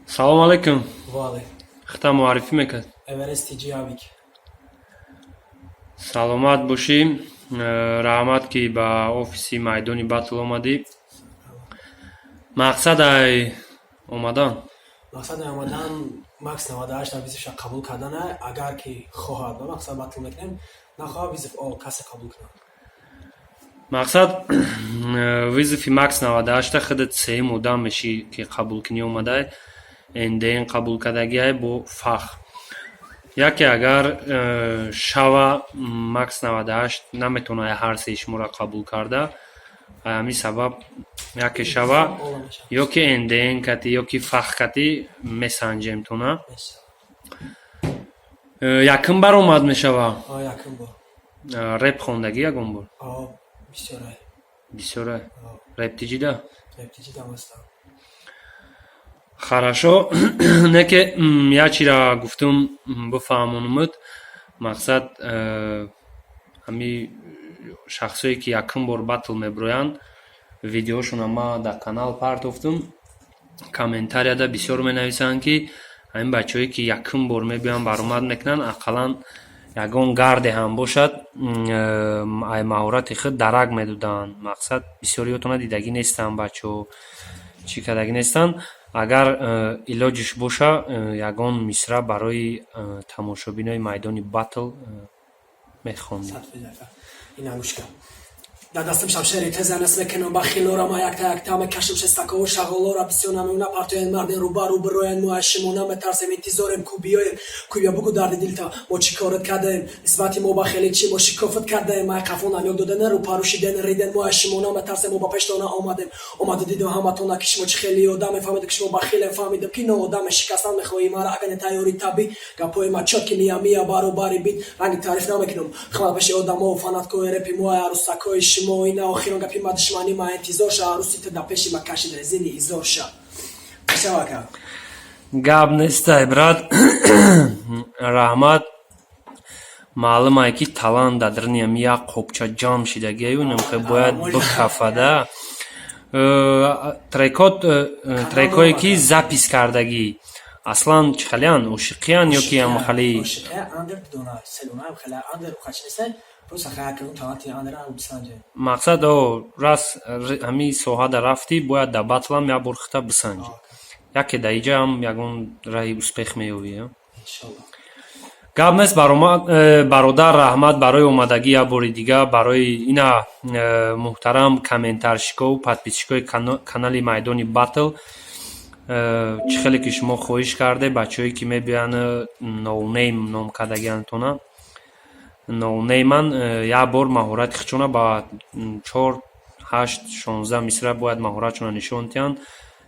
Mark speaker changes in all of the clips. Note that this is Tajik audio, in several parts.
Speaker 1: Салом алейкум.
Speaker 2: Ва.
Speaker 1: Худта муаррифӣ мекард?
Speaker 2: Эверест TG Авик.
Speaker 1: Саломат бошӣ. Раҳмат, ки ба офиси майдони батл омадӣ. Мақсад ай омадан?
Speaker 2: Мақсади омадан Макс 98 дар вызов ша қабул кардана. Агар ки хоҳад, ба мақсад батл мекунем, нахоҳад, вызов о касе қабул кунад.
Speaker 1: Мақсад, вызов и Макс 98 худат сеюм одам мешӣ, ки қабул кунӣ омадай. НДН қабул кардагиай бо фахр. Яке агар шава, Макс 98 наметавонад ҳар сеи шуморо қабул карда. Ҳамин сабаб яке шава, ё ки НДН кати, ё ки фахр кати месанҷем тона. Якум баромад мешава?
Speaker 2: Якум бор.
Speaker 1: Реп хондагӣ ягон бор?
Speaker 2: Бисёрай.
Speaker 1: Бисёрай. Реп тиҷида?
Speaker 2: Реп тиҷидам ҳастам.
Speaker 1: Хорошо, не ки як чиро гуфтум, бифаҳмонумуд. Мақсад, ҳами шахсое, ки якум бор батл мебироянд, видеошонро ма дар канал партофтум. Комментарияда бисёр менависанд, ки ҳамин бачаҳое, ки якум бор мебиёянд, баромад мекунанд, ақаллан ягон гарде ҳам бошад, ай маҳорати худ дарак медоданд. Мақсад, бисёриётона дидагӣ нестанд, бачаҳо чӣ кардагӣ нестанд. Агар илоҷиш боша, ягон мисра барои тамошобинои майдони батл мехондем.
Speaker 2: Дар дастам шамшери теза, нас мекунам ба хилора. Ма якта якта мекашам шестакову шағолора. Бисёр намуна партоян, марден рӯбарӯ бироян. Мо аз шумо наметарсем, интизорем, ку биёем. Кӯя, бугӯ дарди дилта, мо чӣ корат кардаем? Нисбати мо ба хеле чӣ мо шикофат кардаем? Май қафо намёк додана, рӯпарӯ шиден, риден. Мо аз шумо наметарсем, мо ба пештона омадем. Омаду дидем ҳаматона, ки шумо чӣ хеле одаме. Фаҳмидем, ки шумо бахилем, фаҳмидем, ки ноодаме. Шикастан мехоҳӣ мара, агар не тайёри табӣ. Гапҳои ма чёткий, мия мия баробари бит. Ранги таъриф намекунам хама пеши одамо, фанаткои репи мо, арӯсакои шумо. Ина охирон гапи ма, душмани ма интизор ша. Арӯси ту да пеши ма кашид резини изор ша. Мешавака.
Speaker 1: Гап нестай, брат, раҳмат. Маълумае, ки талант дар даруни ҳами як қопча ҷамъ шидагиаю намхе бояд бикафада. Трекот, трекое ки запись кардагӣ, аслан чӣ халиян? Ошиқиян ё ки ҳамхали?
Speaker 2: Андер дона селона хеле андер қачнеса, просто хаякун таланти андера бисанҷе.
Speaker 1: Мақсад, о рас ҳамин соҳада рафтӣ, бояд дар батлам як бор хита бисанҷӣ. Яке дар иҷаам ягон раҳи успех меёвӣ. Гап нест, бародар, раҳмат барои омадагӣ як бори дига. Барои ина муҳтарам комментарщикову подписчикои канали майдони батл, чӣ хеле ки шумо хоҳиш карде, бачаҳое, ки мебиёянд, ноунейм ном кардагиантона, ноунейман, як бор маҳорати худшона ба чор, ҳашт, 16 мисра бояд маҳоратшона нишон диҳанд.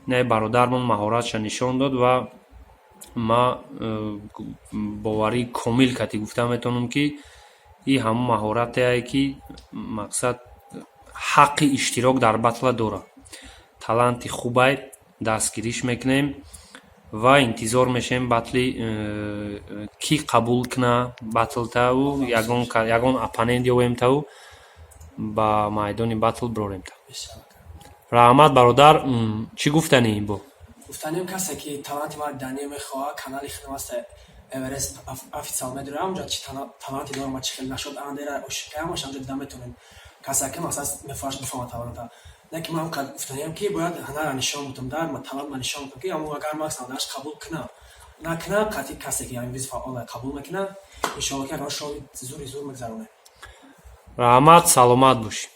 Speaker 1: Не, бародармон маҳоратша нишон дод ва ма боварии комил кати гуфта метавонам, ки и ҳамон маҳоратее, ки мақсад, ҳаққи иштирок дар батла дорад. Таланти хубай, дастгириш мекунем ва интизор мешавем батли кӣ қабул куна батлтаву ягон оппонент ёбемтаву ба майдони батл бирорем. Раҳмат, бародар. Чӣ гуфтанӣ бо?
Speaker 2: Гуфтанем, касе ки таланти маро дания мехоҳад, канали худам аст, Эверест Официал. Медорам онҷа чи таланти дорам, ма чи хеле нашуд андера ошиқаамаш анҷо дида метонем. Касе ки масалан мефоҳаш, бифаҳмад таланта. Не ки ман ҳамқадр гуфтаниям, ки бояд ҳунарра нишон бутам, дар талант ма нишон бутам, ки амо агар Макс навдааш қабул кунам, накунам, қатъи касе ки ҳамин вызов фаъола қабул мекунад, иншоалло, ки ягон шоуи зури зур мегзаронем.
Speaker 1: Раҳмат, саломат бошӣ.